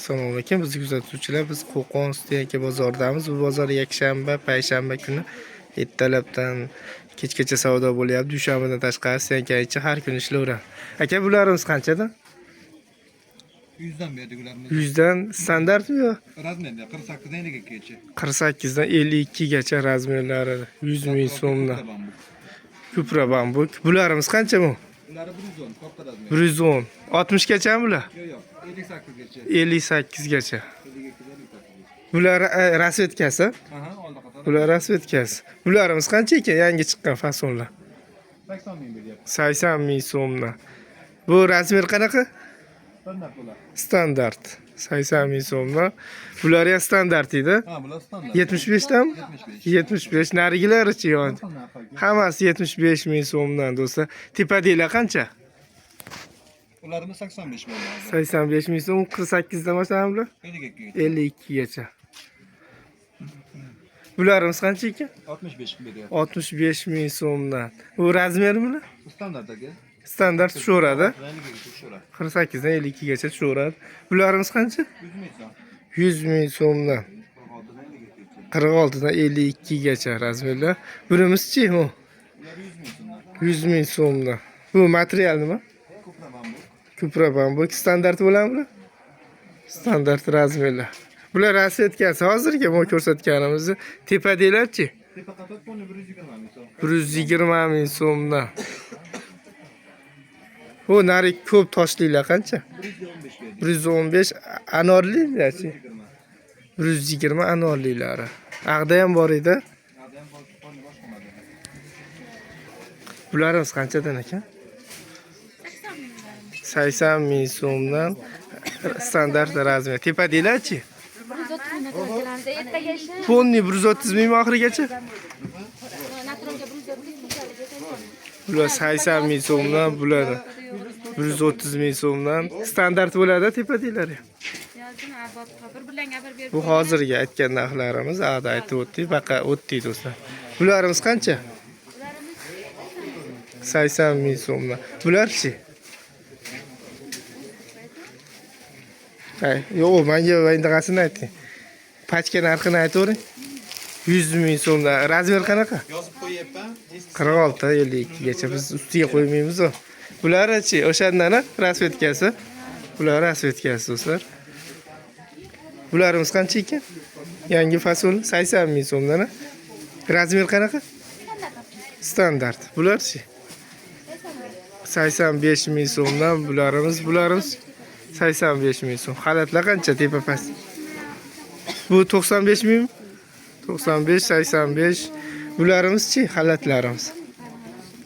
Assalomu alaykum, bizni kuzatuvchilar. Biz Qo'qon Stoyanka bozoridamiz. Bu bozor yakshanba, payshanba kuni ertalabdan kechgacha savdo bo'lyapti. Dushanbadan tashqari stoyanka ichi har kuni ishlayveradi. Aka, bularimiz qanchadan? 100'dan berdik ularimiz. 100 dan standartmi yo? Размер da 48'dan 52'gacha. 48 dan 52 gacha размер lari 100 ming so'mdan. Kupra bambuk. Bularimiz qancha bu? Uları 110, katta размер. 110. 60 gachami bular? Yo'q, yo'q, 58'gacha. 58 gacha. 52'dan 58'gacha. Bular расцветка si? Aha, oldi qator. Bular расцветка si. Bularimiz qancha ekan yangi chiqqan fasonlar? 80 ming beryapti. 80 ming so'mdan. Bu размер qanaqa? Standart bular. Standart. 80 ming so'mdan. Bular ham standart edi. Ha, bular standart. 75 dan? 75. 75. Narigilarichi yon. Hammasi 75 ming so'mdan do'stlar. Tepadagilar qancha? Ularimiz 85 bo'ldi. 85 ming so'm. 48 dan boshlanadi bular. 52'gacha. 52 gacha. Bularimiz qancha ekan? 65 beryapti. 65 ming so'mdan. Bu размер mi bular? Standart aka. Standart tushaveradi. 52'gacha tushaveradi. 48 dan 52 gacha tushaveradi. Bularimiz qancha? 100 ming so'm. 100 ming so'mdan. 46'dan 52'gacha. 46 dan 52 gacha размер lar. Bunimizchi bu? Ular 100 ming so'mdan. 100 ming so'mdan. Bu material nima? Kupra bambuk. Kupra bambuk standart bo'ladimi bular? Standart размер lar. Bular расцветка si hozirgi bu ko'rsatganimizni. Tepadagilarchi? Tepa qator toni 120 ming so'm. 120 ming so'mdan. Bu nari ko'p toshlilar qancha? 115 berdik. 115 anorlilarchi? 120. 120 anorlilari. Ag'da ham bor edi. Adam toni boshqa model. Bularimiz qanchadan ekan? 80 ming so'mdan standart размер. Tepadagilarchi? 130 ming naturalkalarimiz ertaga ishi Полный 130 ming oxirigacha? naturalka 130 ming, 80. Bular 80 ming so'mdan, bular 130 ming so'mdan. Standart bo'ladi tepadagilar ham. Yozin arbop bir birlanga bir berib. Bu hozirgi aytgan narxlarimiz, ag'da aytib o'tdik, baqa o'tdik do'stlar. Bularimiz qancha? 80 ming so'mdan. Bularchi? Hay, yo'q, menga endi ayting. Pachka narxini aytavering. 100 ming so'mdan. Размер qanaqa? Yozib qo'yapman. 46 52 gacha biz ustiga qo'ymaymiz u. Bularchi o'shandan расцветка si. Bular расцветка si do'stlar. Bularimiz qancha ekan? Yangi fason 80 ming so'mdan. Размер qanaqa? Standart. Bularchi? 85 ming so'mdan bularimiz 85 ming so'm. Xalatlar qancha tepa past? Bu 95 ming. 95 85. Bularimiz-chi xalatlarimiz?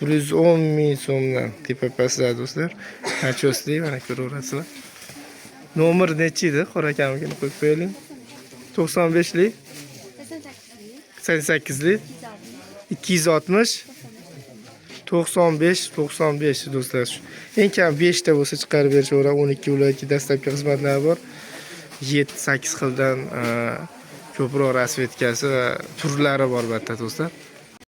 110 ming so'mdan tepa pastlar do'stlar. Nachosli mana ko'raverasizlar. Nomer nechi edi? Qora akamnikini qo'yib qo'yaylik. 95 lik, 88 lik, 260 95 95 do'stlar. Eng kam 5 ta bo'lsa chiqarib berishaveradi. 12 viloyatga dastlabki xizmatlari bor. 7-8 xildan ko'proq расцветка si va turlari bor bu yerda do'stlar.